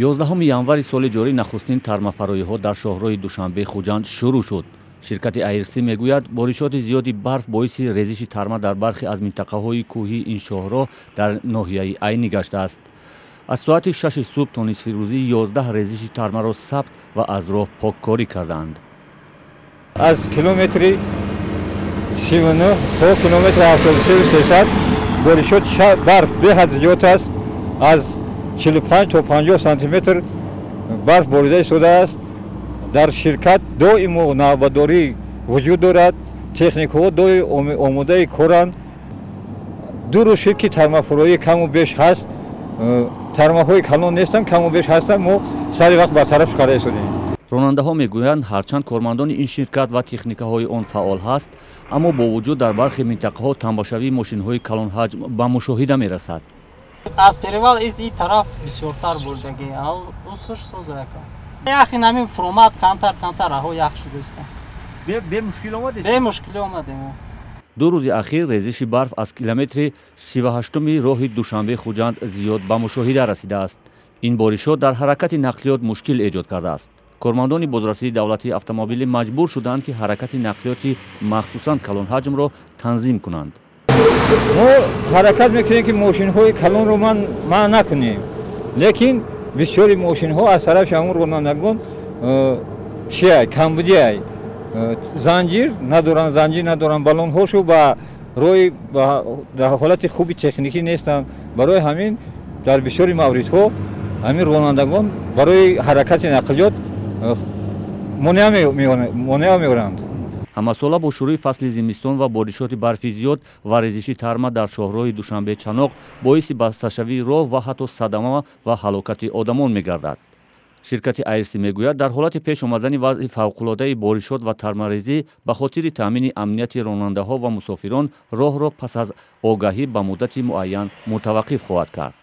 11 январи соли ҷорӣ нахустин тармафароиҳо дар шоҳроҳи Душанбе Хуҷанд шурӯъ шуд. Ширкати АйРС мегӯяд, боришоти зиёди барф боиси резиши тарма дар бархе аз минтақаҳои кӯҳии ин шоҳроҳ дар ноҳияи Айнӣ гаштааст. Аз соати 6 субҳ то нисфирӯзӣ 11 резиши тармаро сабт ва аз роҳ поккорӣ кардаанд. Аз километри 39 то километри 73 боришоти барф беҳад зиёд аст. Аз 45 то 50 сантиметр барф борида истодааст. Дар ширкат доимо навбатдорӣ вуҷуд дорад, техникаҳо доим омодаи коранд. Ду рӯз шуд, ки тармафуроӣ каму беш ҳаст. Тармаҳои калон нестанд, каму беш ҳастанд, мо сари вақт бартараф карда истодем. Ронандаҳо мегӯянд, ҳарчанд кормандони ин ширкат ва техникаҳои он фаъол ҳаст, аммо бо вуҷуд дар бархе минтақаҳо тамбашавии мошинҳои калонҳаҷм ба мушоҳида мерасад. Аз перевал и тараф бисёртар бурдагӣ, усуш созака. Яхи намин фуромад, камтар камтар раҳо ях шуда. Бемушкил омадед? Бемушкил омадем. Ду рӯзи ахир резиши барф аз километри 38-уми роҳи Душанбе Хуҷанд зиёд ба мушоҳида расидааст. Ин боришот дар ҳаракати нақлиёт мушкил эҷод кардааст. Кормандони бозрасии давлатии автомобилӣ маҷбур шуданд, ки ҳаракати нақлиёти махсусан калонҳаҷмро танзим кунанд. Мо ҳаракат мекунем, ки мошинҳои калонро манъ накунем, лекин бисёри мошинҳо аз тарафи ҳамон ронандагон чиай камбудиай, занҷир надоранд, занҷир надоранд, баллонҳошу ба роҳи дар ҳолати хуби техникӣ нестанд. Барои ҳамин дар бисёри мавридҳо ҳамин ронандагон барои ҳаракати нақлиёт монеа меоранд. Ҳамасола бо шурӯи фасли зимистон ва боришоти барфи зиёд ва резиши тарма дар шоҳроҳи Душанбе Чаноқ боиси басташавии роҳ ва ҳатто садама ва ҳалокати одамон мегардад. Ширкати АйРС мегӯяд, дар ҳолати пеш омадани вазъи фавқулодаи боришот ва тармарезӣ ба хотири таъмини амнияти ронандаҳо ва мусофирон роҳро пас аз огаҳӣ ба муддати муайян мутаваққиф хоҳад кард.